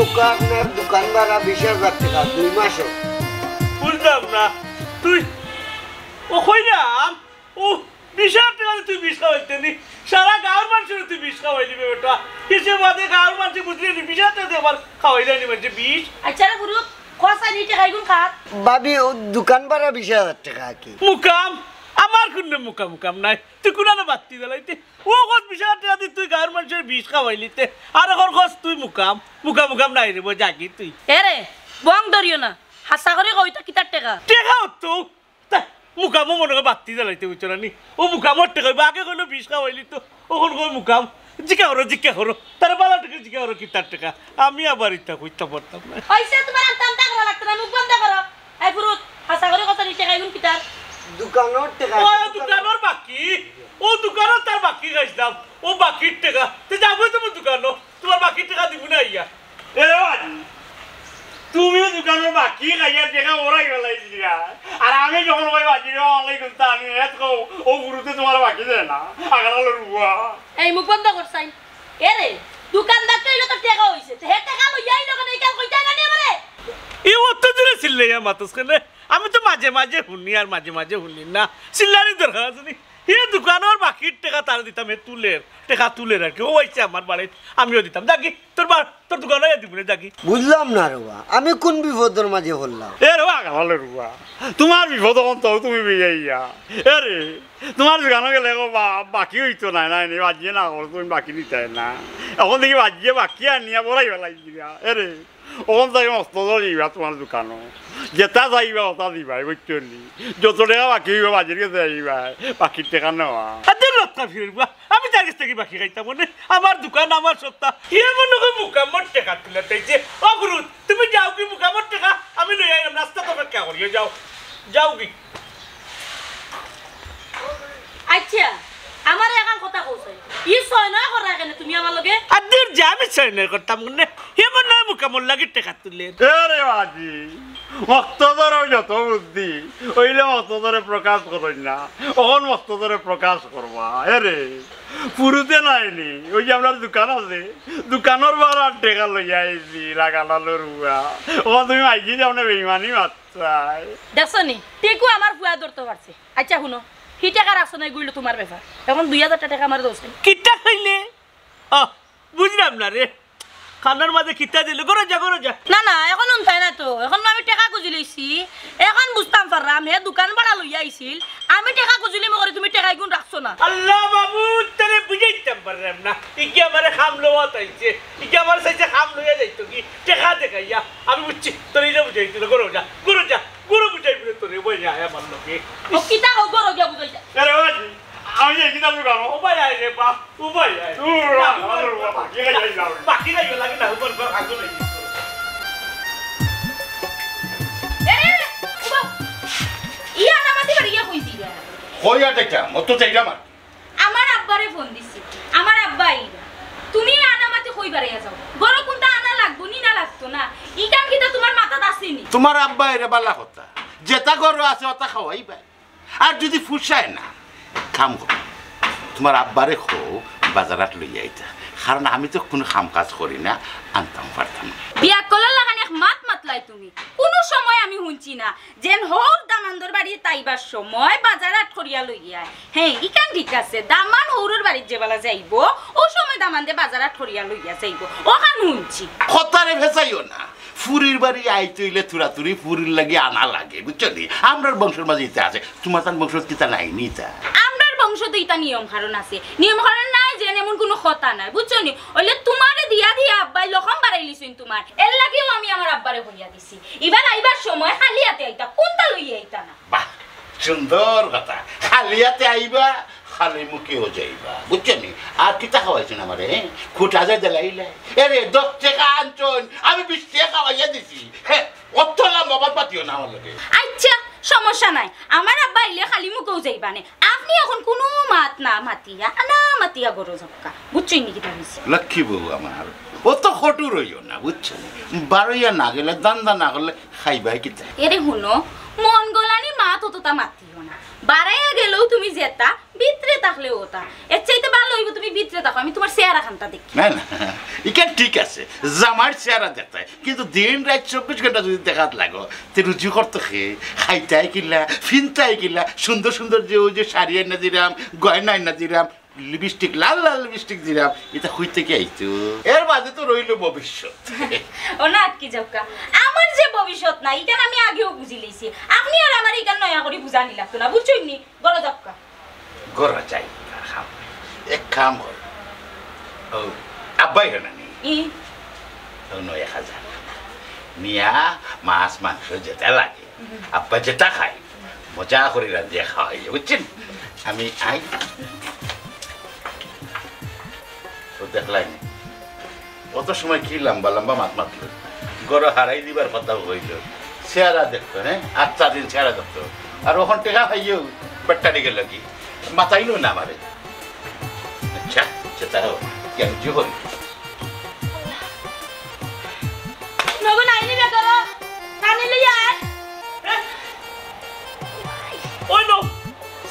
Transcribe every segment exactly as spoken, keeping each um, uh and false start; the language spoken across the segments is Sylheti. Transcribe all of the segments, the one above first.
ওকা আপনার দোকান ভাড়া বিশ হাজার টেকা দুই মাসো। বুঝলাম না, তুই ও কইরাম, ও বিশ হাজার টেকা দি তুই বিষ খাওয়াইতে নি, সারা গাঁওর মানষরে তুই বিষ খাওয়াইলি বে বেটা। কিসে বাদে গাঁওর মানষে বুঝলি নি, বিশ হাজার টেকা দি আবার খাওয়াইলে নি মানষে বিষ। আচ্ছা রে গুরু, কসাই নি টেকা ইগুন খাত? ভাবি, ও দোকান ভাড়া বিশ হাজার টেকা কি? মুকাম, আমার কুনু মুকাম মুকাম নাই। তুই কুনানো বাত্তি জ্বালাইতে? ও কস বিশ হাজার টেকা দি তুই গাঁওর মানষরে বিষ খাওয়াইলিতে, আর অখন কস তুই মুকাম, মুকাম মুকাম নাই রে বো, যাগি তুই। এরে, বং ধরিও না, হাছা করি কইতা কিতার টেকা? টেকা অত, তা মুকামো মনো কয় বাত্তি জ্বালাইতে বুঝছো না নি? ও মুকামর টেকা অইবো, আগে কইলো বিষ খাওয়াইলিতো, অখন কয় মুকাম। জিকা করো, জিকা করো, তারে বালা টেকা জিকা করো কিতার টেকা, আমি আবার ইতা কইতা পারতাম না। অইছে, তুমার আমতা আমতা করা লাগতো না, মুখ বন্ধ করো। এই ফুরুত, হাছা করি কসাই নি টেকা ইগুন কিতার? দোকানর টেকা। ও, দোকানর বাকি, ও দোকানর তার বাকি খাইছলাম, ও বাকির টেকা। তে যাও গই তুমার দোকানো, তুমার বাকির টেকা দিমু না আইয়া। এ বাজি, তুমি দোকানর বাকি খাইয়া টেকা ওরাই ফেলাই দিলা। আর আমি যখন কই বাজি রে ওয়ালাইকুম তা আমি এত কও, ও গুরুতে তুমার বাকি দেয় না। আগালা লড়ুয়া। এই মুখ বন্ধ কর সাইন। এরে, দোকানদার তো ইলো তো টেকা অইছে। তে হে টেকা লইয়া আইলো কেনে, ইখান কইতায় না নি আমারে? ই অত জোরে চিল্লাইয়া মাতস কেনে? আমি তো মাঝে মাঝে হুনি আর মাঝে মাঝে হুনি না। চিল্লানির দরকার আছে নি? হে দোকানর বাকির টেকা তারে দিতাম, হে তুলের, টেকা তুলের আর কি। ও আইছে আমার বাড়িত, আমিও দিতাম। যাগি, তোর বা-, তোর দোকানো আইয়া দিমু নে, যাগি। বুঝলাম না রে বা, আমি কুন বিপদর মাঝে পড়লাম? এ রে বা, আগালা লড়ুয়া, তুমার বিপদ অখন তো তুমি বেজাইয়া। এ রে, তুমার দোকানো গেলে গো বা-, বাকি অইতো নায়, নায় নি, বাজিয়ে না করো, তুমি বাকি নিতায় না। অখন দেখি বাজিয়ে বাকি আনিয়া বড়াই ফেলাই দিবা। এ রে, অখন থাকি মক্তদর যাইবা তুমার দোকানো। যেটা চাইবা, ওটা দিবায়, বুঝছো নি? যত টেকা বাকি অইবো, বাজির গেছে যাইবায়, বাকির টেকা নেওয়া। আর দূর লটকা ফিরবা, আমি তার গেছ থাকি বাকি খাইতাম মানে? আমার দোকান, আমার সত্তা। হে মনো কয় মুকামর টেকা তুলে চাইছে। ও গুরু, তুমি যাওগি মুকামর টেকা, আমি লইয়া আইরাম, রাস্তাত অপেক্ষা করিও, যাও। যাওগি। আচ্ছা, আমারে এখান কথা কও চাই। ই ছয় নয় করা কেনে তুমি আমার লগে? আর দূর যা, আমি ছয় নয় করতাম কেনে? হে মনো কয় মুকামর লাগি টেকা তুলে। এ রে বাজি, মক্তদরও যত বুদ্ধি, অইলে মক্তদরে প্রকাশ করইন না। অখন মক্তদরে প্রকাশ করবা। এ রে, ফুরুতে নায় নি, ওই যে আমরার দোকান আছে, দোকানর ভাড়ার টেকা লইয়া আইছি, আগালা লড়ুয়া। অখন তুমি মাইকি যাও না বেইমানি মাত চাই। দেখছো নি? টিকু আমার ফুয়া ধরতো পারছে। আচ্ছা হুনো, হি টেকা রাখছো না, ইগুইলো তুমার ব্যাপার। অখন দুই হাজার টেকা আমারে দেও চাই। কিতা কইলে? আহ, বুঝলাম না রে। কানর মাঝে কিতা দিল? ঘরো যা, ঘরো যা। না, না, অখন হুনতায় না তো। অখন আমি টেকা খুজি লইছি। অখন বুঝতাম পাররাম, হে দোকান ভাড়া লইয়া আইছিল। আমি টেকা খুজিলিমু করি, তুমি টেকা ইগুন রাখছো না। আল্লাহ মাবুদ, তারে বুঝাইতাম পাররাম না। ইগিয়ে আমারে কাম লওয়াত আইছে। ইগিয়ে আমারে চাইছে কাম লইয়া যাইতো কি? টেকা দেখাইয়া। আমি বুঝছি, তোরে ইলা বুঝাইতো না। ঘরো যা, ঘরো যা, ঘরো বুঝাইবো না তোরে, ওই আয় আমার লগে। ও কিতা কও, ঘরো গিয়া বুঝাইতা? আরে বাজি, আমি যাই কিতা দোকানো? ও ভাই আয় রে বা, ও ভাই আয়। দূর, না, আরে বাবা, কি খাই যাই না? বাকি খাই লাগে না, উপর ঘর আগুন হয়ে গেছে। এ রে, উবা, ই আনামাতি বাড়ি গিয়া কইছি রে। কই আর দেখতাম, ও তো চাইলাম আর। আমার আব্বারে ফোন দিছি, আমার আব্বা আইবা। তুমি আনামাতি কই বাড়াইয়া যাও? ঘরো কুনটা আনা লাগবো নি না লাগতো না? ইখান কিতা তুমার মাথাত আছে নি? তুমার আব্বা এরে বালা কথা, যেটা ঘরো আছে ওটা খাওয়াইবা। আর যদি ফুসায় না, কাম করো, তুমার আব্বারে কও বাজারাত লইয়া আইতা, কারণ আমি তো কুনু কাম কাজ করি না, আনতাম পারতাম না। বিয়াক্কলর লাখান এক মাত মাতলায় তুমি, কুনু সময় আমি হুনছি না যেন হউর দামান্দর বাড়িত আইবার সময় বাজারাত করিয়া লইয়া আয়। হ্যাঁ, ইখান ঠিক আছে, দামান হউরর বাড়িত যেবালা যাইবো, অউ সময় দামান্দে বাজারাত করিয়া লইয়া যাইবো, অখান হুনছি। কথারে ফেসাইও না। ফুরির বাড়ি আইতে অইলে থুড়া থুড়ি ফুরির লাগি আনা লাগে, বুঝছো নি? আমরার বংশর মাঝে ইতা আছে, তুমার তান বংশত কিতা নাই নি ইতা? আমরার বংশত ইতা নিয়ম কানুন আছে, নিয়ম কানুন নাই যেন এমন কুনু কথা নাই, বুঝছো নি? অইলে তুমারে দিয়া দিয়া আব্বায় লখম বাড়াইলিছইন তুমার, এরলাগিউ আমি আমার আব্বারে কইয়া দিছি, ইবার আইবার সময় খালি আতে আইতা, কুনতা লইয়া আইতা না। বাহ, সুন্দর কথা। খালি আতে আইবা, খালি মুখেও যাইবা। বুঝছো নি? আর কিতা খাওয়াইছইন আমারে, হ্যাঁ? খুটা যে দিলাইলে। এরে, দশ টেকা আনছইন, আমি বিশ টেকা খাওয়াইয়া দিছি। হ্যাঁ, অত লম্বা মাত মাতিও না আমার লগে। আইচ্ছা, সমস্যা নাই। আমার আব্বা আইলে খালি মুখেও যাইবা নে। আপনে অখন কুনু মাত না মাতিয়া, না মাতিয়া ঘরো যাউক্কা। বুঝছইন নি কিতা কইছি? লক্ষ্মী বউ আমার, অত কঠোর অইও না, বুঝছো নি? বারইয়া না গেলে, ধান্দা না করলে, খাইবায় কিতা? এরে হুনো, মন গলানি মাত অততা মাতিও না। বারাইয়া গেলেও তুমি যেতা, ভিতরে থাকলেও অতা। এর চাইতে ভালা অইবো তুমি ভিতরে থাকো, আমি তুমার চেহারা খান্তা দেখি। না, না, ইখান ঠিক আছে, জামাইর চেহারা দেখতায়, কিন্তু দিন রাইত চব্বিশ ঘন্টা যুদি দেখাত লাগো, তে রুজি করতো কে? খাইতায় কিলা, ফিনতায় কিলা, সুন্দর সুন্দর যে অউ যে শাড়ি আইনা দিরাম, গয়না আইনা দিরাম, লিপস্টিক, লাল লাল লিপস্টিক দিরাম, ইতা কই থাকি আইতো? এর বাদে তো রইলো ভবিষ্যৎ। ও না, আটকি যাউক্কা। আমার যে ভবিষ্যৎ নাই, ইখান আমি আগেউ বুঝিলাইছি। আপনে আর আমারে ইখান নয়া করি বুঝানি লাগতো না, বুঝছইন নি? ঘরো যাউক্কা। ঘরো যাই, খাম। এক কাম কর। ও, আব্বাই হয় না নি? ই। ও নয় এক হাজার। নিয়া মাছ, মাংস যেতা লাগে। আব্বা যেতা খায়, মজা করি রান্ধিয়া খাওয়াই, বুঝছইন? আমি আই। ও দেখলায় নি? অত সময় কি লম্বা লম্বা মাত মাতলো? ঘরো হারাই দিবার কথা কইলো। চেহারা দেখতো, হ্যাঁ? আচ্ছা দিন চেহারা দেখতো। আর অখন টেকা পাইয়াউ বেটারি গেল কি? মাতাইলো না আমারে। আচ্ছা, যেতা হোক, কি আমি কি করি? নগো নাইনি বেকার, পানি লইয়া আয়। ওই নো,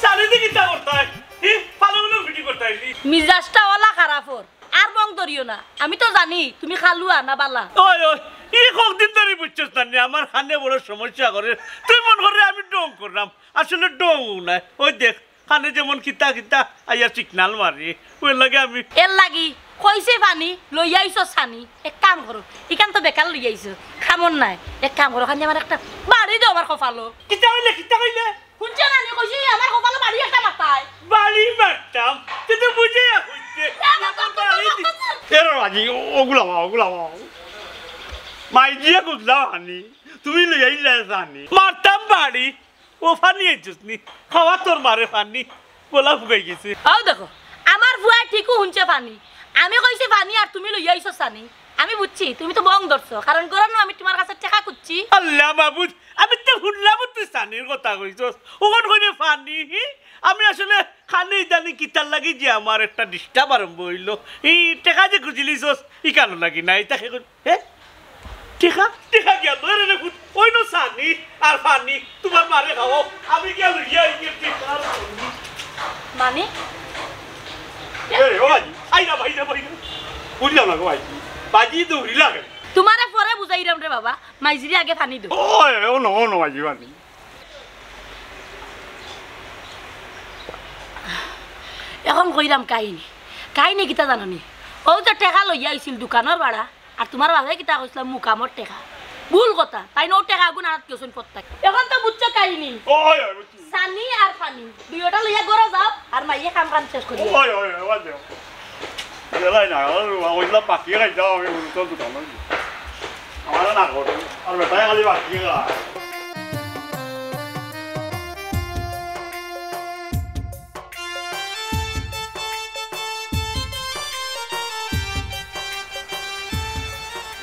চারিদিকে কিতা করতায়? হি, পানি গুলো ফিটি করতায় নি। মিজাজটা অলা খারাপ অর। আর বং ধরিও না, আমি তো জানি তুমি খালুয়া না বালা। ওই, ওই, ই কতদিন ধরি বুঝছস না নি, আমার কানে বড় সমস্যা করে। তুই মনো কররে আমি ঢং কররাম, আসলে ঢং নায়। ওই দেখ, কানে যেমন কিতা কিতা আইয়া signal মারে, ওই লাগে আমি এর লাগি কইছে পানি, লইয়া আইছো ছানি। এক কাম করো, ইখান তো বেকার লইয়া আইছো, কামর নায়। এক কাম করো, খালি আমার একটা বাড়ি দেও আমার কপালো। কিতা কইলে, কিতা কইলে? হুনছো না নি কইছি, আমার কপালো বাড়ি একটা মারতায়। বাড়ি মারতাম? তুই তো বুঝে কইতে। এ বাবা, বাড়ি দি-, এ রে বাজি, ও-, ওগুলা বাবা, ওগুলা বাবা। মাইজিয়ে বুঝলাম আনি, তুমি লই আইলে জানি। মারতাম বাড়ি, ও পানি আইছস নি? খাওয়া তোর মারে পানি, গলা ফুকাই গেছে। আও দেখো, আমার ফুয়ায় ঠিকউ হুনছে পানি। আমি কইছি পানি আর তুমি লইয়া আইছো ছানি। আমি বুঝছি, তুমি তো বং ধরছো, কারণ গরম আমি তুমার কাছে টেকা খুঁজছি। আল্লাহ মাবুদ, আমি তো হুনলাম তুই ছানির কথা কইছস, অখন কইলে পানি, হি? আমি আসলে খালি জানি কিতার লাগি যে আমার একটা disturb আরম্ভ অইলো। ই টেকা যে খুঁজিলিছস, ই কারণ লাগি না, ইতা কে কই-, হে? টেকা? টেকা গিয়া ধরে রে ফুট, ওই নো ছানি আর পানি। তুমার মারে খাওয়াও, আমি গিয়া লইয়া আই গিয়া টেকা আর পানি। মানে? এই, ও ভাই, আই না ভাই, না ভাই, না। বুঝলাম না গো ভাই, বাজি দৌড়ি লাগে। তুমারে পরে বুঝাইরাম রে বাবা, মাইজিরে আগে পানি দেও। ওই, ও নো, ও নো, ভাই, ভাই। অখন কইরাম কাহিনী। কাহিনী কিতা জানো নি? অউ যে টেকা লইয়া আইছিল দোকানর ভাড়া, আর তুমার বাপে কিতা কইছিলা মুকামর টেকা। ভুল কথা, তাইন অউ টেকাগুন আনাত গেছইন পত্তা। অখন তো বুঝছো কাহিনী। ওই, ওই, বুঝছি। ছানি আর পানি, দুইওটা লইয়া ঘরো যাও, আর মাইয়ে কাম কাম শেষ করি। ওই, ওই, ওই, বাদ দেও। গেলাই না, ওই, ওই, ওই, বাকি খাইতাম আমি, হুরুতার দোকান। আমারে না করে, আর বেটায় খালি বাকি খায়।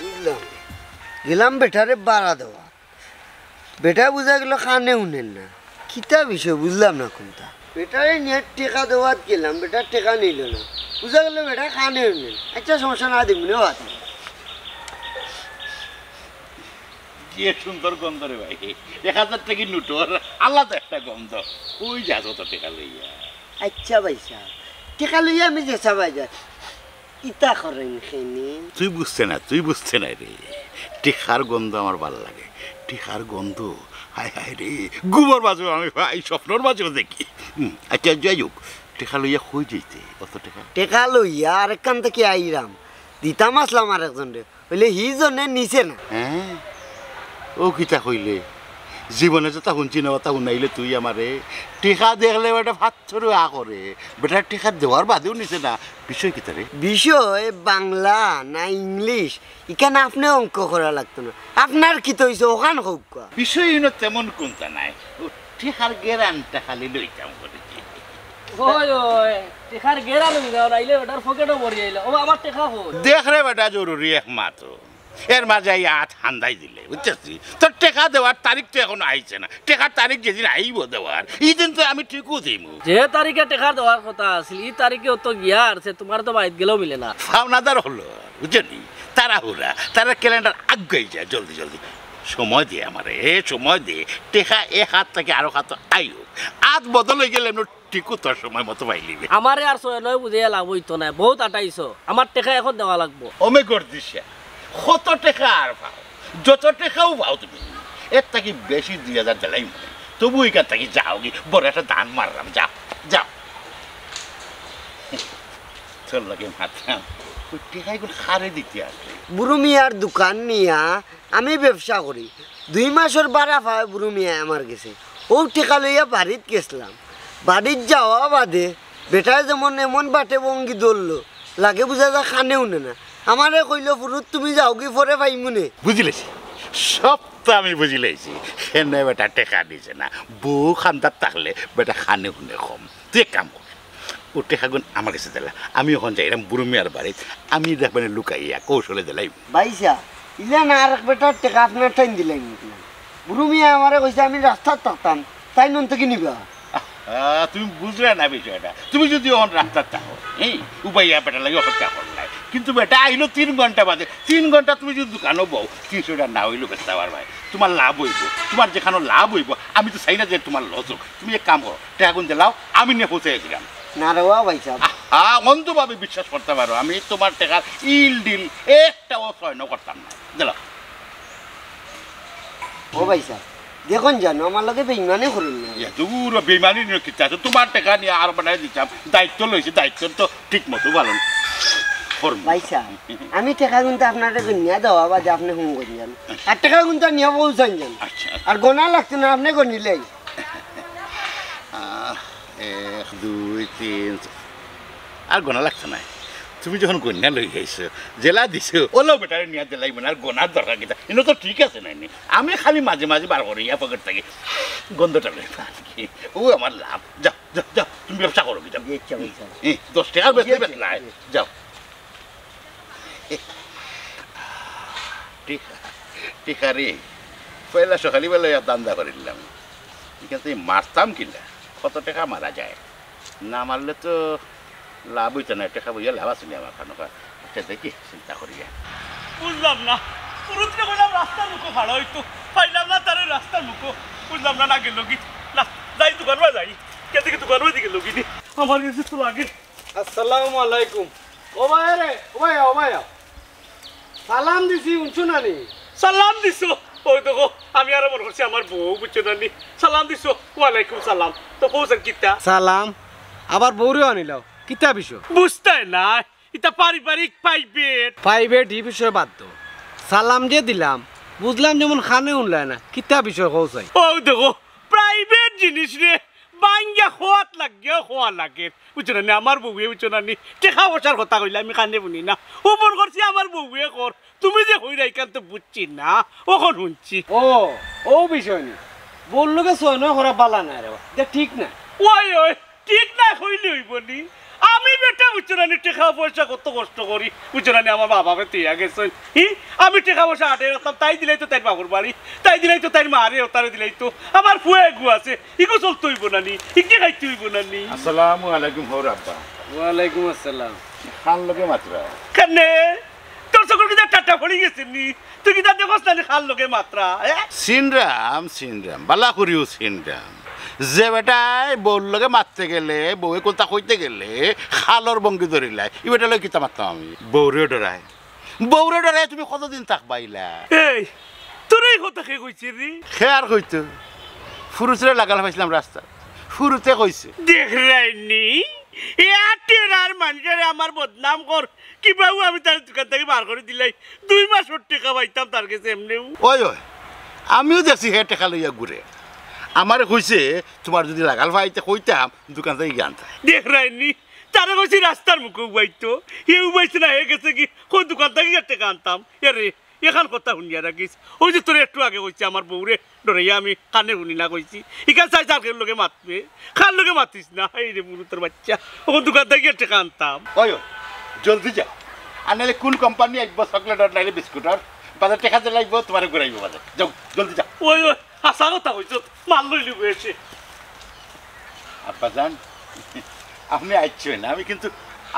বুঝলাম। গেলাম বেটারে বাড়া দেওয়া। বেটা বুঝা গেল কানে হুনের না। কিতা বিষয় বুঝলাম না কুনটা। বেটারে নিয়া টেকা দেওয়াত গেলাম, বেটা টেকা নিল না। বুঝা গেল বেটা কানে হুনের না। আচ্ছা, সমস্যা না, দিমুনে বাদ। কি এক সুন্দর গন্ধ রে ভাই, এক হাজার টেকার নোটর আলাদা একটা গন্ধ। কই যাস অত টেকা লইয়া? আচ্ছা ভাইসাব, টেকা লইয়া আমি যেছা বাজার, ইতা করইন কেনে? তুই বুঝতে না, তুই বুঝতে না রে। টেকার গন্ধ আমার ভালা লাগে। টেকার গন্ধ, হায় হায় রে, ঘুমর মাঝেও আমি পাই, স্বপ্নর মাঝেও দেখি। হুম, আচ্ছা, যাই হোক, টেকা লইয়া কই যাইতে, অত টেকা? টেকা লইয়া আরেকখান থাকি আইরাম, দিতাম আছলাম আরেকজনরে, অইলে হি জনে নিছে না। হ্যাঁ? ও কিতা কইলে? জীবনে যেতা হুনছি না, অতা হুনাইলে তুই আমারে। টেকা দেখলে বেটা ফাত্তরে আ করে। বেটার টেকা দেওয়ার বাদেও নিছে না। বিষয় কিতা রে? বিষয় বাংলা না ইংলিশ, ইখান আপনে অঙ্ক করা লাগতো না। আপনার কিতা অইছে, অখান কউক্কা। বিষয় ইনো তেমন কুনতা নাই। ও টেকার গেরানটা খালি লইতাম করি। ওই, ওই, টেকার গেরান লই যাও, নাইলে বেটার পকেটো ভরি আইলো। ও, আমার টেকা কই? দেখ রে বেটা, জরুরি এক মাত। এর মাঝে আইয়া আত হান্দাই দিলে, বুঝছস তুই? তোর টেকা দেওয়ার তারিখ তো অখনো আইছে না। টেকার তারিখ যেদিন আইবো দেওয়ার, ইদিন তো আমি ঠিকউ দিমু। যে তারিখে টেকা দেওয়ার কথা আছিল, ই তারিখেও তো গিয়া হারছে, তুমার তো বাড়িত গেলেও মিলে না। পাওনাদার অকল, বুঝছো নি? তাড়াহুড়া, তারার ক্যালেন্ডার আগুয়াই যায়, জলদি জলদি। সময় দে আমারে, এ সময় দে। টেকা এক হাত থাকি আরো হাত আইও। হাত বদল অইগেলে এমনে ঠিকউ তোর সময় মতো পাইলিবে। আমারে আর ছয় নয় বুঝাইয়া লাভ অইতো নায়, বউত আটাইছো। আমার টেকা এখন দেওয়া লাগবো। ওমে গর্দিশা, কত টেকা আর পাও? যত টেকাউ পাও তুমি, এর থাকি বেশি দুই হাজার দিলাইমু নে। তবু ইখান থাকি যাওগি, বড় একটা দান মারলাম, যাও, যাও। তোর লগে মাতরাম, ওই টেকা ইগুন কারে দিতে আসলে? বুরু মিয়ার দোকান নিয়া আমি ব্যবসা করি। দুই মাসর ভাড়া পায় বুরু মিয়ায় আমার গেছে। অউ টেকা লইয়া বাড়িত গেছলাম। বাড়িত যাওয়া বাদে বেটায় যেমন এমন বাটে ভঙ্গি ধরলো, লাগে বুঝা যায় কানে হুনে না। আমারে কইলো, "ফুরুত, তুমি যাওগি, পরে পাইমু নে।" বুঝিলাইছি, সব তো আমি বুঝিলাইছি। কেনে বেটা টেকা দিছে না, বউ কান্দাত থাকলে বেটা কানে হুনে কম। তুই এক কাম কর, অউ টেকাগুন আমার গেছে দিলা, আমি অখন যাইরাম বুরু মিয়ার বাড়িত, আমি দেখবানে লুকাইয়া কৌশলে দিলাইমু। ভাইসাব, ইলা না, আরেক বেটার টেকা আপনার টাইন দিলাইমু। বুরু মিয়ায় আমারে কইছে আমি রাস্তাত থাকতাম, তাইন অন থাকি নিবা। আহ, তুমি বুঝরায় না বিষয়টা। তুমি যুদি অখন রাস্তাত থাকো, হ্যাঁ, উবাইয়া বেটার লাগি অপেক্ষা করলায়, কিন্তু বেটা আইলো তিন ঘন্টা বাদে, তিন ঘন্টা তুমি যুদি দোকানো বও, তিনশো টেকা না অইলেও বেচতা পারবায়, তুমার লাভ অইবো, তুমার যেখানো লাভ অইবো, আমি তো চাই না যে তুমার লস অউক। তুমি এক কাম করো, টেকাগুন দিলাও, আমি নিয়া পৌঁছাইয়া দিরাম। না রে বা ভাইসাব। আহা, অন্ধভাবে বিশ্বাস করতে পারো, আমি তুমার টেকার ইল ডিল একটাও সয়ন করতাম না। দিলাও। ও ভাইসাব, দেখইন জানো, আমার লগে বেইমানি করইন না। ইয়া, দূর, বেইমানি নিয়া কিতা আছে? তুমার টেকা নিয়া আর বানাই দিতাম, দায়িত্ব লইছি, দায়িত্ব তো ঠিক মতো পালন করমু। ভাইসাব, আমি টেকাগুন তো আপনারে গনিয়া দেওয়া বাদে আপনে হুন গনিয়া। আর টেকাগুন তো নিয়া পৌঁছাইন জানো। আচ্ছা। আর গনা লাগতো না, আপনে গনিলাইন। আহ, এক, দুই, তিন, আর গনা লাগতো নায়। তুমি যখন গনিয়া লই আইছো, যেলা দিছো, অলাউ বেটারে নিয়া দিলাইমু নে, আর গনার দরকার কিতা? ইনো তো ঠিক আছে নায়নি? আমি খালি মাঝে মাঝে বার করি ইয়া পকেট থাকি, গন্ধটা লই আর কি। অউ আমার লাভ। যাও, যাও, যাও, তুমি ব্যবসা করো কিতা? জি, আচ্ছা, ভাইসাব। এ, দশ টেকার বেশি জি, জি, বেশ নাই। জি। যাও। টেকা, টেকা রে, পয়লা সকালবেলা এক ধান্দা করিলাম। ইখান থাকি মারতাম কিলা? কত টেকা মারা যায়? না মারলে তো লাভ অইতো নায়, টেকা বইয়া লাভ আছে নি আমার খানো খা। আচ্ছা, দেখি, চিন্তা করিয়া। বুঝলাম না, ফুরুতরে কইলাম রাস্তার মুখো খাড়া অইতো, পাইলাম না তারে রাস্তার মুখো। বুঝলাম না, না গেলোগি। না, যাই দোকানো যাই, কে দেখি দোকানো দিকে গেলোগি নি। আমার গেছে তো লাগে। আসসালামু আলাইকুম। ও ভাই রে, ও ভাই, ও ভাই। সালাম দিছি, হুনছো না নি? সালাম দিছো? অউ দেখো, আমি আরো মনো করছি আমার বউ, বুঝছো না নি? সালাম দিছো? ওয়ালাইকুম সালাম। তো কও ছাইন কিতা? সালাম, আবার বউরেও আনিলাও। কিতা বিষয়? বুঝতায় না, ইতা পারিবারিক প্রাইভেট। প্রাইভেট ই বিষয় বাদ দেও। সালাম যে দিলাম, বুঝলাম যেমন কানে হুনলায় না। কিতা বিষয় কও ছাইন? অউ দেখো, প্রাইভেট জিনিস রে, ভাঙ্গিয়া কওয়াত লাগিয়াও কওয়া লাগে। বুঝছো না নি? আমার বউয়ে, বুঝছো না নি? টেকা পয়সার কথা কইলে আমি কানে হুনি না। অউ মনো করছি আমার বউয়ে কর। তুমি যে কইরায় ইখান তো বুঝছি না, অখন হুনছি। ও, অউ বিষয় নি। বউর লগে ছয় নয় করা ভালা নায় রে বা। ইটা ঠিক নায়। ওই, ওই, ঠিক নায় কইলে অইবো নি? আমি বেটা, বুঝছো না নি, টেকা পয়সা কত কষ্ট করি, বুঝছো না নি, আমার বাপ-মায়ে থইয়া গেছইন। হি? আমি টেকা পয়সা আটে রাখতাম, তাই দিলাইতো তাইর বাপর বাড়ি, তাই দিলাইতো তাইর মারে, অতারে দিলাইতো। আমার ফুয়া এগু আছে, ইগু চলতে অইবো না নি, ইগু খাইতে অইবো না নি। আসসালামু আলাইকুম, হউর আব্বা। ওয়ালাইকুম আসসালাম। কার লগে মাতরায়? কেনে? তোর চকুর কিতা টাটা পড়ি গেছে নি? তুই কিতা দেখোস না নি কার লগে মাতরায়, এ? চিনরাম, চিনরাম, ভালা করিউ চিনরাম। যে বেটায় বউর লগে মাততে গেলে, বউয়ে কুনতা কইতে গেলে, কালর ভঙ্গি ধরিলায়, ই বেটার লগে কিতা মাততাম আমি? বউরেও ডরায়। বউরে ডরাইয়া তুমি কতদিন থাকবায় ইলা? এই, তোরে ই কথা কে কইছে রে? কে আর কইতো? ফুরুতরে লাগাল পাইছলাম রাস্তাত। ফুরুতে কইছে। দেখরায়নি? এ আটেরার মানষরে আমার বদনাম কর। কিবাউ আমি তারে দোকান থাকি বার করি দিলাই। দুই মাসর টেকা পাইতাম তার গেছে এমনেউ। ওই, ওই, আমিও দেখছি হে টেকা লইয়া ঘুরে। আমারে কইছে, তুমার যুদি লাগাল পাইতে কইতাম, দোকান থাকি গিয়া আনতায়। দেখরায়নি? তারে কইছি রাস্তার মুখো উবাইতো। হে উবাইছে না, হে গেছেগি, কই দোকান থাকি গিয়া টেকা আনতাম। এরে, এখান কথা হুনিয়া রাখিস। অউ যে তোরে একটু আগে কইছি, আমার বউরে ডরাইয়া আমি কানে হুনি না কইছি। ইখান চাই যার লগে মাতবে, কার লগে মাতিস না। হায়রে ফুরুতর বাইচ্চা, অখন দোকান থাকি গিয়া টেকা আনতাম। ওই, ওই, জলদি যাও। আর নাইলে কুন কোম্পানি আইবো চকলেটর, নাইলে বিস্কুটর, বাদে টেকা দিলাইবো, তুমারে ঘুরাইবো বাদে। যাও, জলদি যাও। ওই, ওই, হাছা কথা কইছস, মাল লইলিবো এসে। আব্বাজান, আপনে আইচ্ছইন, আমি কিন্তু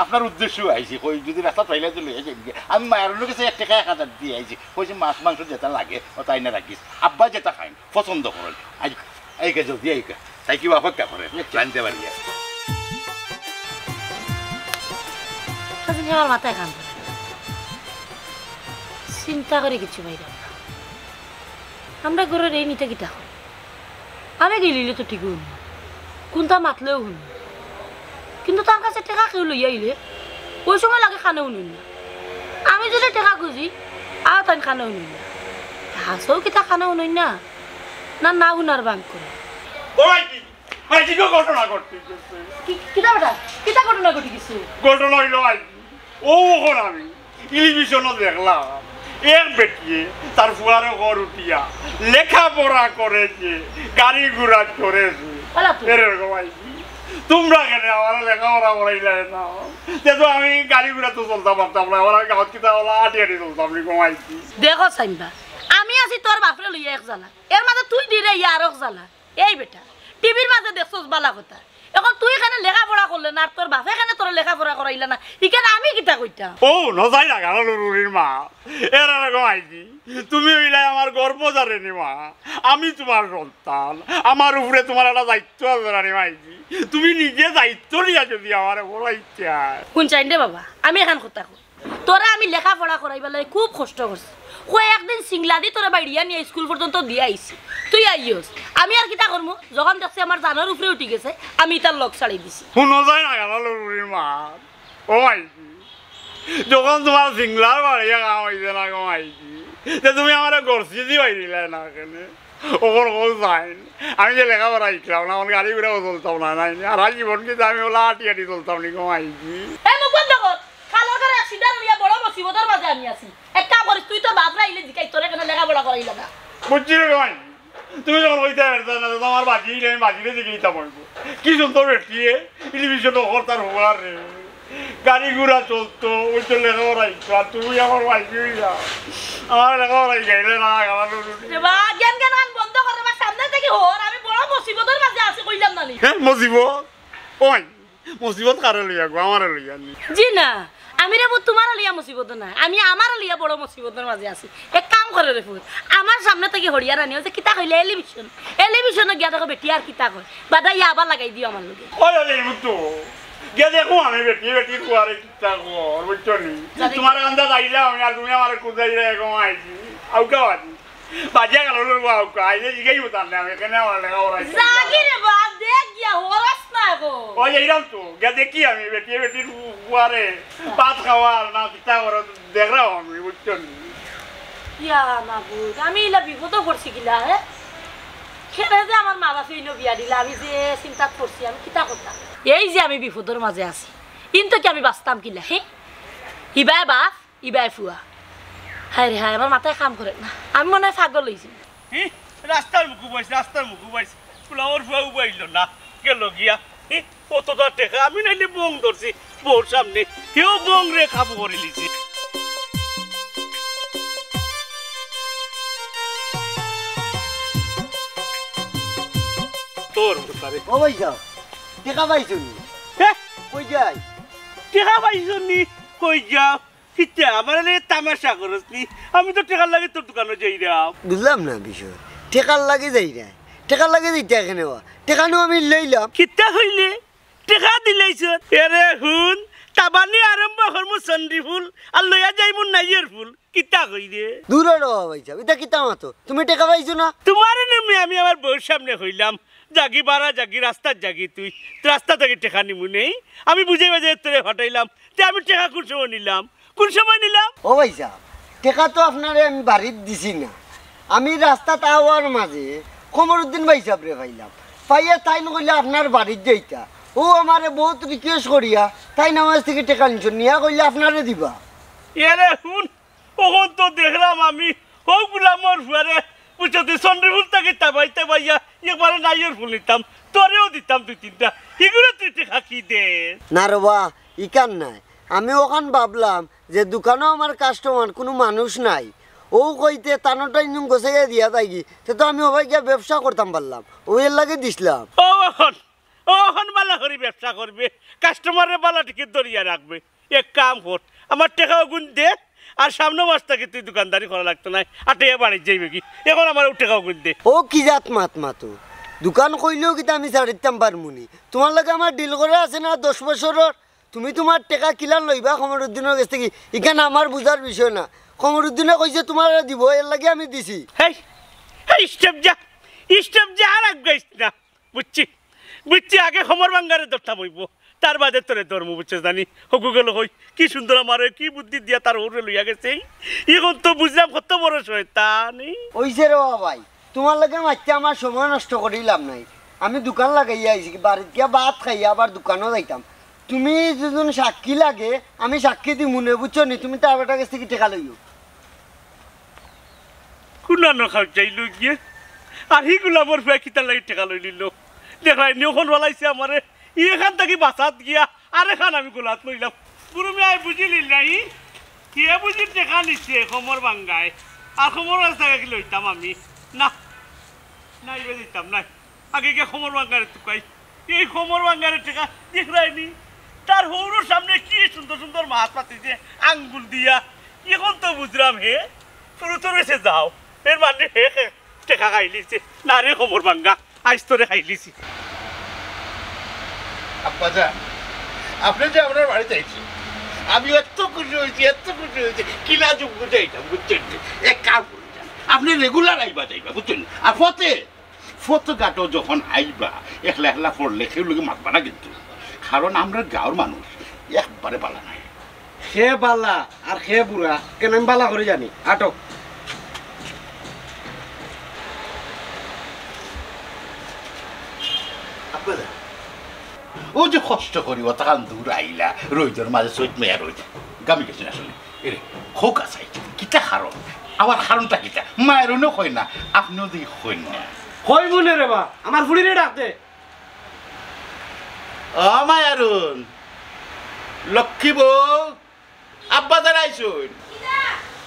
আপনার উদ্দেশ্যও আইছি, কই যদি রাস্তা পাইলে তো লইয়া যাইবে। আমি মায়ের লোকে এক টেকা এক হাজার দিয়া আইছি, কইছি মাছ মাংস যেটা লাগে ওটা আইনা রাখিস, আব্বা যেটা খাইন পছন্দ করেন। আই আইকা জলদি আইকা, তাই কি অপেক্ষা করে জানতে পারি। আজকে আমার মাথায় কাম করে, চিন্তা করে কিছু বাইরে। আমরা ঘরের এই নিতে কিতা করে? আমি গেলিলে তো ঠিকই হুনি, কোনটা মাতলেও হুনি, কিন্তু তার কাছে টেকা কেউ লইয়া আইলে ওই সময় লাগে খানে হুনইন না। আমি যদি টেকা খুঁজি, আর তাই খানে হুনইন না। হাসও কিতা খানে হুনইন না, না না হুনার বাং করে। ও ভাই কি, ভাই কি ঘটনা ঘটতে গেছে? কি- কিতা বেটা, কিতা ঘটনা ঘটি গেছে? ঘটনা হইল ভাই, ও ওখানে আমি টেলিভিশনও দেখলাম, এক বেটিয়ে তার ফুয়ারে ঘর উঠিয়া লেখাপড়া করেছে, গাড়ি ঘোড়া চড়েছে। এরকম আইছি, তোমরা কেন আমার লেখাপড়া করাইলে না? তে তো আমি গাড়ি ঘোড়া তো চলতাম পারতাম না, আমার গাঁত কিতা ওলা আটি আটি চলতাম নি কমাইছি। দেখো সাইনবা, আমি আছি তোর বাপরে লইয়া এক জ্বালা, এর মাঝে তুই দিলে ইয়া আরক জ্বালা। এই বেটা, টিভির মাঝে দেখছস বালা কথা, এখন তুই এখানে লেখাপড়া করলে না, আর তোর বাপে এখানে তোর লেখাপড়া করাইলা না, এখানে আমি কিতা কইতাম? ও নজাই না গালা লুরুরির মা, এর এরকম আইছি। তুমি হইলাই আমার গর্ভ ধারিণী মা, আমি তোমার সন্তান, আমার উপরে তোমার একটা দায়িত্ব আছে রানী মাইজি। তুমি নিজে দায়িত্ব নিয়ে যদি আমার বলাইতে হয়। কোন চাইন রে বাবা, আমি এখান কথা কই। তোরে আমি লেখাপড়া করাইবার লাগি খুব কষ্ট করছি। কয়েকদিন সিংলাদি তোরে বাইড়িয়া নিয়া স্কুল পর্যন্ত দিয়া আইছি। তুই আইয়স। আমি আর কিতা করমু? যখন দেখছি আমার জানর উপরে উঠি গেছে, আমি তার লগ ছাড়ি দিছি। হুনো যায় না গেল লরুরির মা। ও মাইজি, যখন তোমার সিংলার বাড়িয়া কাম অইছে না গো মাইজি, তে তুমি আমারে গর্সি দি বাইরিলায় না কেনে? ওপর কল যাইন। আমি যে লেখাপড়া শিখলাম না, আমার গাড়ি ঘোড়াও চলতাম না, নাই নি। আর আজ জীবন কিন্তু আমি ওলা আটি আটি চলতাম নি, কমাইছি। এই মুখ বন্ধ কর। খালো করে এক সিডার লইয়া বড় মুসিবতর মাঝে আমি আছি। এক কাম করিস, তুই তো বাপরা আইলে জিকাই, তোরে কেন লেখাপড়া করাইল না? বুঝছি রে কমাই। তুমি যখন কইতে পারছো না, তো আমার বাজি, আমি বাজিরে জিকাইতাম হইব। কি সুন্দর বেটিয়ে, টেলিভিশন হরতার হবার রে। গাড়ি ঘোড়া চলতো, ওই তো লেখাপড়া শিখতো, আর তুমি আমার ভাই হয়ে যাও। আমার লেখাপড়া শিখাইলে না, আমার রে বা, জ্ঞান জ্ঞান আন বন্ধ কর, আমার সামনে থেকে হর, আমি বড় মুসিবতর মাঝে আছি, কইলাম না নি। হ্যাঁ, মুসিবত? ওই, মুসিবত কারে লইয়া গো, আমারে লইয়া নি। জি না, আমি রে বউ তোমার লইয়া মুসিবত না, আমি আমার লইয়া বড় মুসিবতর মাঝে আছি। এক কাম করে রে ফুল, আমার সামনে থেকে হরিয়া রানি হচ্ছে কিতা কইলে এলিভিশন, এলিভিশনে গিয়া দেখো বেটি আর কিতা কয়, বাদা ইয়া আবার লাগাই দিও আমার লগে। ওই, ওই, এই মুত্তু, গিয়া দেখো আমি বেটি, বেটি কুয়ারে কিতা কর, বুঝছো নি? তোমার আন্দাজ আইলাম আমি, আর তুমি আমার কুদাই রে এরকম আইছি। আউকা বাজি। বাজিয়া গেল রে বাবা, আউকা। আইলে জিগাই হতাম না, আমি এখানে আমার লেখা ওরা। জাগি রে বা, দেখ গিয়া হরাস না গো। ওই, এইরাম তো, গিয়া দেখি আমি, বেটি, বেটি কুয়ারে, ভাত খাওয়ার না, কিতা করো, দেখরাম আমি, বুঝছো নি? ইয়া মাবুদ, আমি ইলা বিপদও পড়ছি কিলা, হে? কেনে যে আমার মা বাপে ইনো বিয়া দিলা, আমি যে চিন্তাত পড়ছি, আমি কিতা করতাম? এই যে আমি বিপদর মাঝে আছি, ইন তো কি আমি বাঁচতাম কিলা, হে? ইবায় বাপ, ইবায় ফুয়া। হায় রে হায়, আমার মাথায় কাম করে না, আমি মনে হয় পাগল অইছি। হি, রাস্তার মুখো বইছে, রাস্তার মুখো বইছে। ফুলাওর ফুয়া উবাইল না, গেল গিয়া। হি, অতটা টেকা আমি নাইলে বং ধরছি বউর সামনে, কেউ বং রে কাবু করিলিছে। তোর মুতারে। ও ভাই সাহেব, টেকা পাইছো নি? হে? কই যাই? টেকা পাইছো নি? কই যাও? কিতা, আমারে লইয়া তামাশা করস নি? আমি তো টেকার লাগি তোর দোকানো যাইরাম। বুঝলাম না বিষয়। টেকার লাগি যাইরায়? টেকার লাগি যাইতা কেনে বা? টেকা নু আমি লইলাম। কিতা কইলে? টেকা দিলাইছস? এরে হুন, তাবানি আরম্ভ করমু চন্ডি ফুল, আর লইয়া যাইমু নাইয়ের ফুল। কিতা কইরে? দুরো রে বা ভাইসাব, ইতা কিতা মাতো? তুমি টেকা পাইছো না? তুমারে নু মি আমি আমার বউর সামনে কইলাম, যাগি বারা যাগি, রাস্তাত যাগি তুই, রাস্তা থাকি টেকা নিমু নে। আমি বুঝাই বাজাই তোরে ফাটাইলাম, তে আমি টেকা কুন সময় নিলাম? কুন সময় নিলাম? ও ভাইসাব, টেকা তো আপনারে আমি বাড়িত দিছি না, আমি রাস্তাত আওয়ার মাঝে কমরুদ্দিন ভাইসাবরে পাইলাম, পাইয়া তাইন কইলা আপনার বাড়িত যাইতা, অউ আমারে বউত request করিয়া তাইন আমার থাকি টেকা নিছইন, নিয়া কইলা আপনারে দিবা। এরে হুন, অখন তো দেখরাম আমি, হউ গুলামর ফুয়ারে, বুঝছো তুই, চন্ডি ফুল থাকি তাবাই তাবাইয়া একবারে নাইয়ের ফুল নিতাম, তোরেও দিতাম দুই তিনটা, হিগুরে তুই টেকা কি দে? না রে বা, ইখান নায়। আমি অখান ভাবলাম যে দোকানো আমার customer কুনু মানুষ নাই, অউ কইতে তানরটাইন গুছাইয়া দিয়া যাইগি, তে তো আমি অবায় গিয়া ব্যবসা করতাম পারলাম, অউ এর লাগি দিছলাম। ও অখন অখন বালা করি ব্যবসা করবে, কাস্টমাররে বালা টিকিট ধরিয়া রাখবে। এক কাম কর, আমার টেকা অগুন দে, আর সামনে মাস থাকি তুই দোকানদারি করা লাগতো নায়, আর টেকা বাড়িত যাইবে কি? অখন আমার অউ টেকা অগুন দে। ও কি জাত মাত মাতো? দোকান কইলেও কিতা আমি ছাড়িতাম পারমুনি? তুমার লগে আমার ডিল করা আছে না দশ বছরর? তুমি তুমার টেকা কিলা লইবা কমরুদ্দিনর গেছ থাকি, ইখান আমার বুঝার বিষয় না। কমরুদ্দিনে কইছে তুমারে দিবো, এরলাগি আমি দিছি। হেই, হেই, স্টেপ যা, স্টেপ যা, আর আগাইস না। বুঝছি, বুঝছি, আগে কমর ভাঙ্গারে ধরতাম অইবো, তার বাদে তোরে ধরমু, বুঝছস জানি। হগু গেল কই, কি সুন্দর আমারে, কি বুদ্ধি দিয়া তার হউরে লইয়া গেছে। অখন তো বুঝলাম কত বড় শয়তান। অইছে রে বাবাই, তুমার লগে মাতিয়া আমার সময় নষ্ট করি লাভ নাই। আমি দোকান লাগাইয়া আইছি, বাড়িত গিয়া ভাত খাইয়া আবার দোকানো যাইতাম। তুমি দুইজন সাক্ষী লাগে, আমি সাক্ষী দিমুনে, বুঝছো নি? তুমি তার বেটার গেছ থাকি টেকা লইও। কুনানো খাও যাইল গিয়া, আর হি গুলামর ফুয়া কিতার লাগি টেকা লইলিলো। দেখরায়নি, অখন ফালাইছে আমারে, ই এখান থাকি বাঁচাত গিয়া আরেকখান আমি গলাত লইলাম। গুরু মিয়ায় বুঝিলিল না, ই কে বুঝি টেকা নিছে কমর ভাঙ্গায়, আর কমর ভাঙ্গায় কি লইতাম আমি? না, না, ইবে দিতাম না। আগে গিয়া কমর ভাঙ্গারে তুকাই। এই কমর ভাঙ্গারে টেকা দেখরায়নি? তার হউরর সামনে কি সুন্দর সুন্দর মাত মাতিছে আঙ্গুল দিয়া। অখন তো বুঝলাম হে, তোর তো রয়েছে যাও। এর মানে হে, হে টেকা খাইলিছে। না রে কমর ভাঙ্গা, আইজ তোরে খাইলিছি। আব্বাজান, আপনে যে আমরার বাড়িত আইছইন, আমি এত খুশি অইছি, এত খুশি অইছি, কিলা যুগ বুঝাইতাম, বুঝছইন নি? এক কাম করুন যান, আপনে রেগুলার আইবা যাইবা, বুঝছইন নি? আর পথে, পথ ঘাটো যখন আইবা, একলা একলা পড়লে কেউর লগে মাতবা না কিন্তু, কারণ আমরার গাঁওর মানুষ একবারে বালা নায়। কে বালা আর কে বুরা, কেনে আমি বালা করি জানি। আটো। আব্বাজান, অউ যে কষ্ট করি অতখান দূর আইলা, রইদর মাঝে চৈত মাইয়া রইদ, ঘামি গেছইন আসলে। এরে, কউক্কা চাই, কিতা কারণ? আবার কারণটা কিতা? মায়ারুনও কয় না, আপনেও দেখি কইন না। কইমুনে রে বা, আমার ফুড়িরে ডাক দে। ও মায়ারুন, লক্ষ্মী বউ, আব্বাজান আইছইন।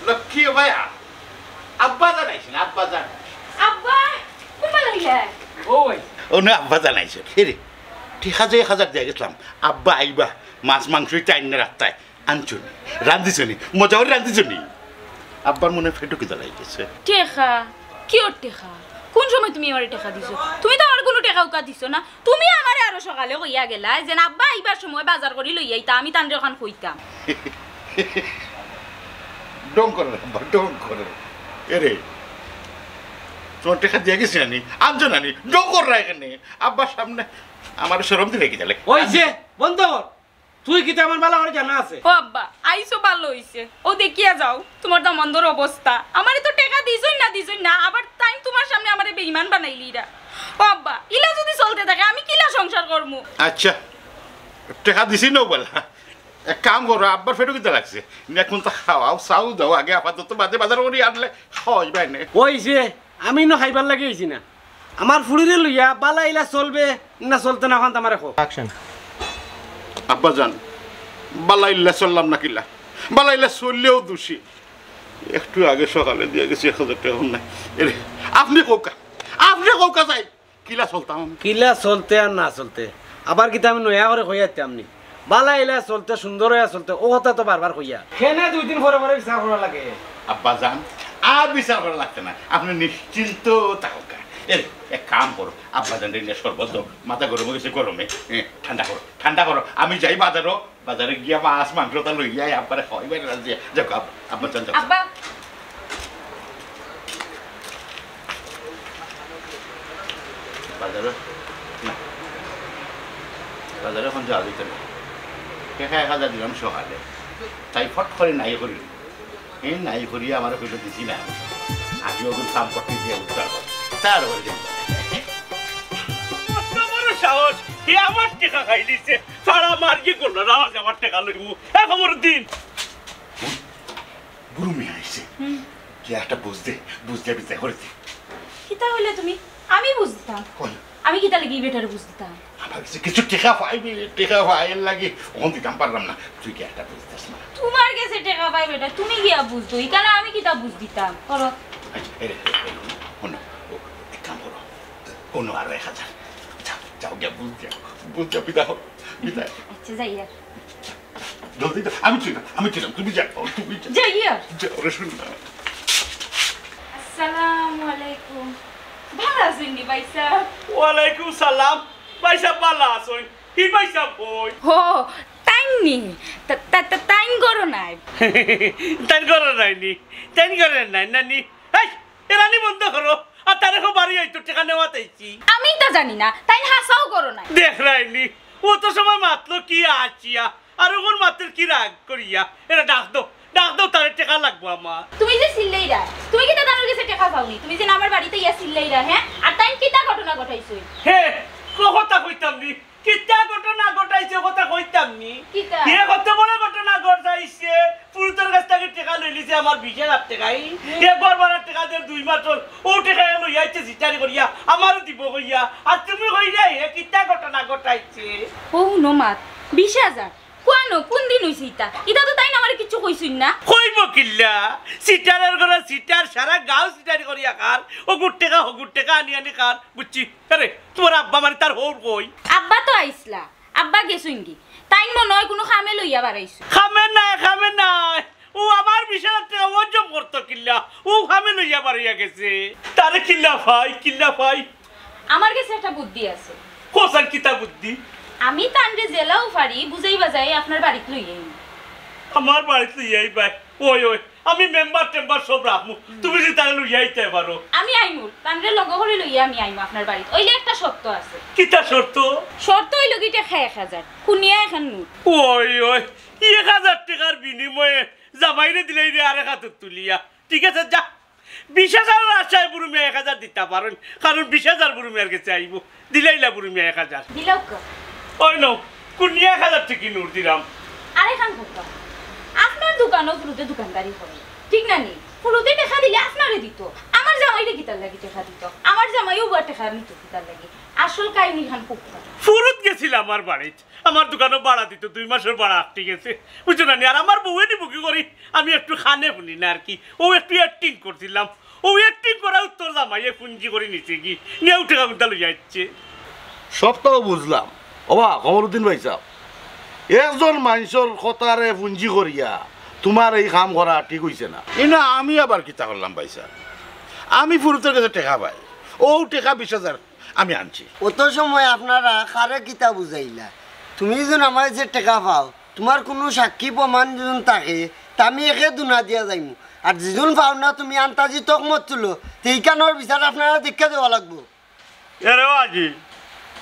লক্ষ্মী ও মায়া, আব্বাজান আইছইন, আব্বাজান। আব্বা, কুনবায় আইলা? ও ভাই। ও না, আব্বাজান আইছইন। এরে, টেকা যে এক হাজার দিয়া গেছলাম, আব্বা আইবা, মাছ মাংস ইতা আইন্না রাখতায়। আনছো নি? রান্ধিছো নি? মজা করি রান্ধিছো নি? আব্বার মনে অয় পেটো খিদা লাগি গেছে। টেকা? কিওর টেকা? কুন সময় তুমি আমারে টেকা দিছো? তুমি তো আমারে কুনু টেকা উকা দিছো না। তুমি আমারে আরো সকালে কইয়া গেলায় যে আব্বা আইবার সময় বাজার করি লইয়া আইতা, আমি তানরে অখান কইতাম। ঢং করো না, আব্বা, ঢং করো না। এরে, তুমার টেকা দিয়া গেছি না নি? আনছো না নি? ঢং কররায় কেনে? আব্বার সামনে আমারে শরম দিরায় কিতার লাগি? অইছে, বন্ধ কর। তুই কিতা আমার বালা করি জানা আছে? ও আব্বা, আইছো ভালা অইছে। অউ দেখিয়া যাও, তুমার দামান্দর অবস্থা। আমারে তো টেকা দিছইন না, দিছইন না, আবার তাইন তুমার সামনে আমারে বেইমান বানাইলিরা। ও আব্বা, ইলা যুদি চলতে থাকে, আমি কিলা সংসার করমু? আচ্ছা, টেকা দিছি না বালা। এক কাম করো, আব্বার পেটো খিদা লাগছে। নি অখন তা খাওয়াও, চাও দাও আগে আপাতত, বাদে বাজার করি আনলে খাওয়াইবায় নে। অইছে, আমি ইনো খাইবার লাগি আইছি না। আমার ফুড়িরে লইয়া বালা ইলা চলবে না চলতে না, অখান আমারে কও। অ্যাকশন। আব্বাজান, বালা ইলা চললাম না কিলা? বালা ইলা চললেও দোষী। একটু আগে সকালে দিয়া গেছি এক হাজার টেকা, অখন নাই। এরে, আপনে কউক্কা, আপনে কউক্কা চাই, কিলা চলতাম আমি? কিলা চলতে আর না চলতে, আবার কিতা আমি নয়া করি কইয়া দিতাম নি? বালা ইলা চলতে, সুন্দর অইয়া চলতে, অউ কথা তো বারবার কইয়ার। কেনে দুই দিন পরে পরে বিচার করা লাগে? আব্বাজান, আর বিচার করা লাগতো না, আপনে নিশ্চিন্ত থাকউক্কা। এরে, এক কাম করো, আব্বাজানরে নিয়া শরবত দেও, মাথা গরম অই গেছে গরমে। এ, ঠান্ডা করো, ঠান্ডা করো, আমি যাই বাজারো, বাজারে গিয়া মাছ মাংস তা লইয়া আই, আব্বারে খাওয়াইবার রাজি। যাও, আব্বা, আব্বাজান, যাও। আব্বা। বাজারে, না। বাজারে অখন যাওয়া যাইতো না। টেকা এক হাজার দিলাম সকালে। তাই ফট করি নাই করি। এই নাই করি আমারে কইলো দিছি না। আগে অগুন সম্পত্তি দিয়া উদ্ধার কর। তারপরে যাইবা। কত বড় সাহস! হে আমার টেকা খাইলিছে। ফাড়া মার কি করলো? রাজ আমার টেকা লইবো। এ কমরুদ্দিন। গুরু মিয়া আইছে। হুম। কি একটা বুঝ দে, বুঝ দে, বিচার করি দে। কিতা কইলে তুমি? আমি বুঝ দিতাম? কই? আমি কিতা লাগি ই বেটারে বুঝ দিতাম? আমার গেছে কিছু টেকা পাইবি, টেকা পাই, এর লাগি অখন দিতাম পারলাম না। তুই কি একটা বুঝ দিস না? তুমার গেছে টেকা পাই বেটা, তুমি গিয়া বুঝ দো। ইখানো আমি কিতা বুঝ দিতাম? করো। আচ্ছা, এরে, এরে, এরে, হুনো, হুনো, ও, এক কাম করো। অনো আরো এক হাজার। যাও, বুঝ যাও, বুঝ যাও, বিদায় হও, বিদায়। আচ্ছা, যাই আর। জলদি যাও, আমি ঠিক, আমি ঠিক, তুমি যাও, তুমি যাও। যাই আর। যাও রে, শুন না। আসসালামু আলাইকুম। ভালা আছইন নি ভাইসাব? ওয়ালাইকুম সালাম। ভাইসাব ভালা আছইন? হি ভাইসাব কই? ও, তাইন নি? তা-, তা-, তা-, তাইন ঘরো নাই। তাইন ঘরো নাই নি? তাইন ঘরো নাই না নি? এই, এরানি বন্ধ করো। আর তারে কও বাড়ি আইতো, টেকা নেওয়াত আইছি। আমি তো জানি না, তাইন হাছাউ ঘরো নাই। দেখরায়নি, অত সময় মাতলো কি আছিয়া, আর অখন মাতের কি রাগ করিয়া। এরে ডাক দেও, ডাক দেও, তারে টেকা লাগবো আমার। তুমি যে চিল্লাইরায়, তুমি কিতা তানর গেছে টেকা পাওনি? তুমি যে আমার বাড়িত ইয়া চিল্লাইরায়, হে? আর তাইন কিতা ঘটনা ঘটাইছইন? হে, ক-, কথা কইতাম নি। কিতা ঘটনা ঘটাইছে, কথা কইতাম নি। কিতা? হে কত বড় ঘটনা ঘটাইছে। ফুরুতর গেছ থাকি টেকা লইলিছে আমার বিশ হাজার টেকা। ই, হে ঘর ভাড়ার টেকা দের দুই মাসর, অউ টেকা লইয়া আইছে চিটারি করিয়া, আমারে দিবো কইয়া। আর তুমি কইরায় হে কিতা ঘটনা ঘটাইছে? অউ নমাত, বিশ হাজার। কুয়ানো, কুন দিন অইছে ইতা? ইতা তো তাইন আমারে কিচ্ছু কইছইন না। কইবো কিল্লা? চিটারর ঘরো চিটার, সারা গাঁও চিটারি করিয়া খার। অগুর টেকা, হগুর টেকা আনি আনি খার, বুঝছি। আরে, তুমার আব্বা মানে তার হউর কই? আব্বা তো আইছলা, আব্বা গেছইনগি। তাইন মনো অয় কুনু কামে লইয়া বারাইছইন। কামে নায়, কামে নায়। অউ আমার বিশ হাজার টেকা অউ জম করতো কিল্লা, অউ কামে লইয়া বারাইয়া গেছে। তারে কিল্লা পাই, কিল্লা পাই। আমার গেছে একটা বুদ্ধি আছে। কও ছাইন কিতা বুদ্ধি? আমি তানরে যেলাউ পারি বুঝাই বাজাই আপনার বাড়িত লইয়া আইমু। আমার বাড়িত লইয়া আইবায়? ওই, ওই, আমি মেম্বার টেম্বার সব রাখমু, তুমি যে তারে লইয়া আইতায় পারো। আমি আইমু, তানরে লগে করি লইয়া আমি আইমু আপনার বাড়িত। অইলে একটা শর্ত আছে। কিতা শর্ত? শর্ত অইলোগি টেকা এক হাজার, কুনিয়া একখান নোট। ওই, ওই, এক হাজার টেকার বিনিময়ে জামাইরে দিলাইরে আরেক আতর তুলিয়া। ঠিক আছে, যা। বিশ হাজারর আশায় বুরু মিয়া এক হাজার দিতা পারইন, কারণ বিশ হাজার বুরু মিয়ার গেছে আইবো। দিলাইলা বুরু মিয়া এক হাজার। দিলাউক্কা। ওই নও, কুনিয়া এক হাজার টেকা নোট দিরাম। আরে খান হুক্কা, আপনার দোকানো ফুরুতে দোকানদারি করে, ঠিক না নি? ফুরুতে টেকা দিলে আপনারে দিতো, আমার জামাইরে কিতার লাগি টেকা দিতো? আমার জামাইও বা টেকা নিতো কিতার লাগি? আসল কাহিনী খান হুক্কা। ফুরুত গেছিল আমার বাড়িত, আমার দোকানো ভাড়া দিতো, দুই মাসর ভাড়া আটকি গেছে, বুঝছো না নি? আর আমার বউয়ে নি বুকি করি, আমি একটু কানে হুনি না আর কি, অউ একটু acting করছিলাম, অউ acting করা উত্তর জামাইয়ে পুঞ্জি করি নিছে গি, নিয়া উঠে কাকুনটা লইয়া আইছে। সবতাউ বুঝলাম। ওবা কমরুদ্দিন ভাইসাব, একজন মানষর কথারে পুঞ্জি করিয়া তুমার এই কাম করা ঠিক অইছে না। ই না, আমি আবার কিতা করলাম ভাইসাব? আমি ফুরুতর গেছে টেকা পাই, অউ টেকা বিশ হাজার আমি আনছি। অত সময় আপনারা কারে কিতা বুঝাইলা? তুমি যেন আমার গেছে টেকা পাও, তুমার কুনু সাক্ষী প্রমাণ যেন থাকে, তে আমি একে দুনা দিয়া যাইমু। আর যেজন পাও না তুমি আন্তাজি তকমত তুলো, তে ইখানর বিচার আপনারা দেখিয়া দেওয়া লাগবো। এরে ও আজি,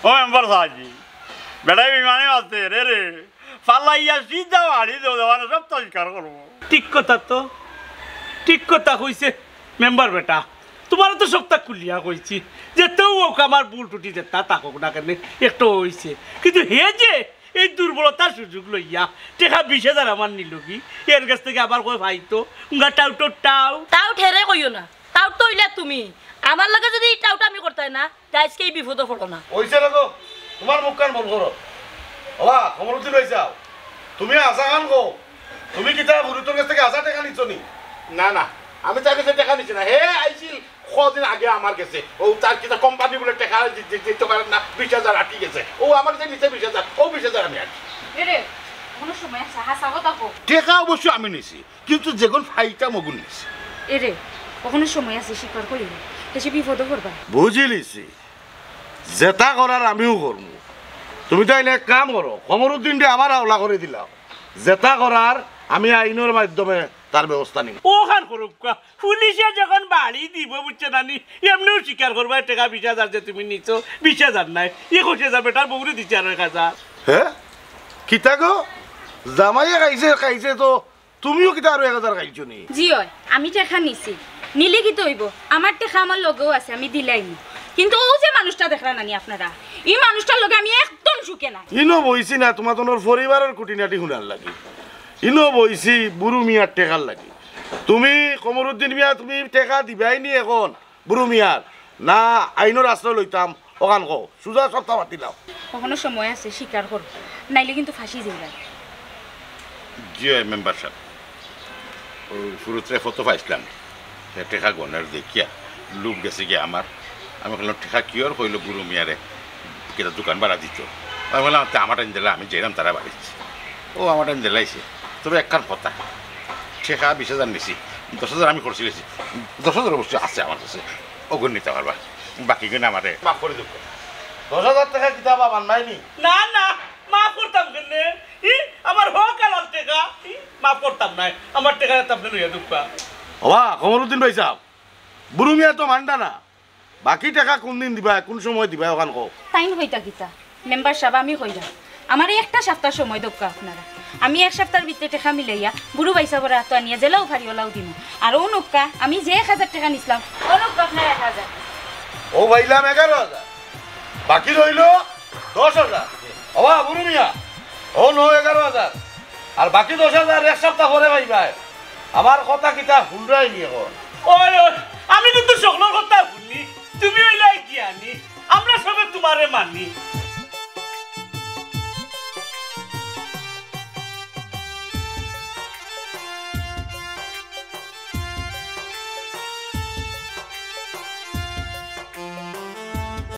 ও মেম্বার সাব আজি, বেটায় বেইমানি মাতছে রে, রে, ফালাইয়া সিধা বাড়ি দেও, দেওয়ানে সব তো স্বীকার করবো। ঠিক কথা তো, ঠিক কথা কইছে মেম্বার বেটা। তুমারে তো সবতা খুলিয়া কইছি, যেতাউ অউক আমার ভুল ত্রুটি যেতা থাকউক না কেনে, একটু অইছে। কিন্তু হে যে এই দুর্বলতার সুযোগ লইয়া টেকা বিশ হাজার আমার নিলোগি, এর গেছ থাকি আবার কয় পাইতো, উঙ্গা টাউটর টাউট। টাউট হেরে কইও না, টাউট তো অইলা তুমি। আমার লগে যুদি ই টাউটামি করতায় না, তে আইজকে ই বিপদো পড়ো না। অইছে না তো, তুমার মুখখান বন্ধ করো। ওবা, কমরুদ্দিন ভাইসাব, তুমি হাছা খান কও, তুমি কিতা ফুরুতর গেছ থাকি হাছা টেকা নিছো নি? না, না, আমি তার গেছে টেকা নিছি না। হে আইছিল কদিন আগে আমার গেছে, অউ তার কিতা কোম্পানি বুলে টেকা দি-, দি-, দিতো পারের না, বিশ হাজার আটকি গেছে। অউ আমার গেছে নিছে বিশ হাজার, অউ বিশ হাজার আমি আনছি। এরে, অখনো সময় আছে, হাছা কথা কও। টেকা অবশ্য আমি নিছি, কিন্তু যেগুন পাইতাম অগুন নিছি। এরে, অখনো সময় আছে, স্বীকার করিও। হেষে বিপদো পড়বায়। বুঝিলিছি, যেতা করার আমিও করমু। তুমি তাইলে এক কাম করো, কমরুদ্দিনরে আমার হাওলা করি দিলাও। যেতা করার আমি আইনর মাধ্যমে তার ব্যবস্থা নিমু। অখান করউক্কা, পুলিশে যখন বাড়ি দিবো, বুঝছো না নি? এমনেউ স্বীকার করবায়, টেকা বিশ হাজার যে তুমি নিছো, বিশ হাজার নায়, একুশ হাজার বেটার বউরে দিছে আরো এক হাজার। হে? কিতা গো? জামাইয়ে খাইছে, খাইছে তো, তুমিও কিতা আরো এক হাজার খাইছো নি? জি অয়, আমি টেকা নিছি। নিলে কিতা অইবো? আমার টেকা আমার লগেউ আছে, আমি দিলাইমু। কিন্তু অউ যে মানুষটা দেখরা না নি আপনারা, ই মানুষটার লগে আমি একদম সুখে নাই। ইনো বইছি না তুমার তনর পরিবারর খুটিনাটি হুনার লাগি। ইনো বইছি বুরু মিয়ার টেকার লাগি। তুমি, কমরুদ্দিন মিয়া, তুমি টেকা দিবায় নি অখন বুরু মিয়ার? না আইনর আশ্রয় লইতাম? অখান কও, সুজা সবতা মাতি লাও। অখনো সময় আছে, স্বীকার করো, নাইলে কিন্তু ফাঁসি যাইবা। জি অয় মেম্বার সাব, অউ ফুরুতরে ফটো পাইছলাম, হে টেকা গনের দেখিয়া লোভ গেছে গিয়া আমার। আমি কইলাম, "টেকা কিওর?" কইলো, "বুরু মিয়ারে কিতা দোকান ভাড়া দিত। আমি কইলাম, "তে আমার টাইম দিলে আমি যাইলাম তারা বাড়িত।" ও আমার টাইম দিলাইছে। তবে একখান কথা, টেকা বিশ হাজার নিছি, দশ হাজার আমি খরচ করছি, দশ হাজার অবশ্য আছে আমার কাছে, ওগুন নিতা পারবা, বাকিগুন আমারে মাফ করি দেউক্কা। দশ হাজার টেকা কিতা বাবা আনবায়নি? না, না, মাফ করতাম কেনে? ই, আমার হক হালাল টেকা, ই, মাফ করতাম নায়। আমার টেকা আপনে লইয়া দেউক্কা। ওবা, কমরুদ্দিন ভাইসাব, বুরু মিয়া তো মানতা না। বাকি টেকা কুনদিন দিবায়, কুন সময় দিবায়, অখান কও। তাইন কইতা কিতা? মেম্বার সাব, আমি কইরাম, আমারে একটা সাপ্তার সময় দেউক্কা আপনারা। আমি এক সাপ্তার ভিতরে টেকা মিলাইয়া বুরু ভাইসাবর আতো আনিয়া যেলাউ পারি অলাউ দিমু। আর অউ নেউক্কা, আমি যে এক হাজার টেকা নিছলাম, অউ নেউক্কা আপনার এক হাজার। অউ পাইলাম এগারো হাজার, বাকি রইলো দশ হাজার। ওবা বুরু মিয়া, অউ নেও এগারো হাজার, আর বাকি দশ হাজার এক সাপ্তা পরে পাইবায়। আমার কথা কিতা হুনরায়নি অখন? ওই, ওই, আমি কিন্তু হকলর কথা হুনি, তুমি অইলায় জ্ঞানী, আমরা সবে তুমারে মানি।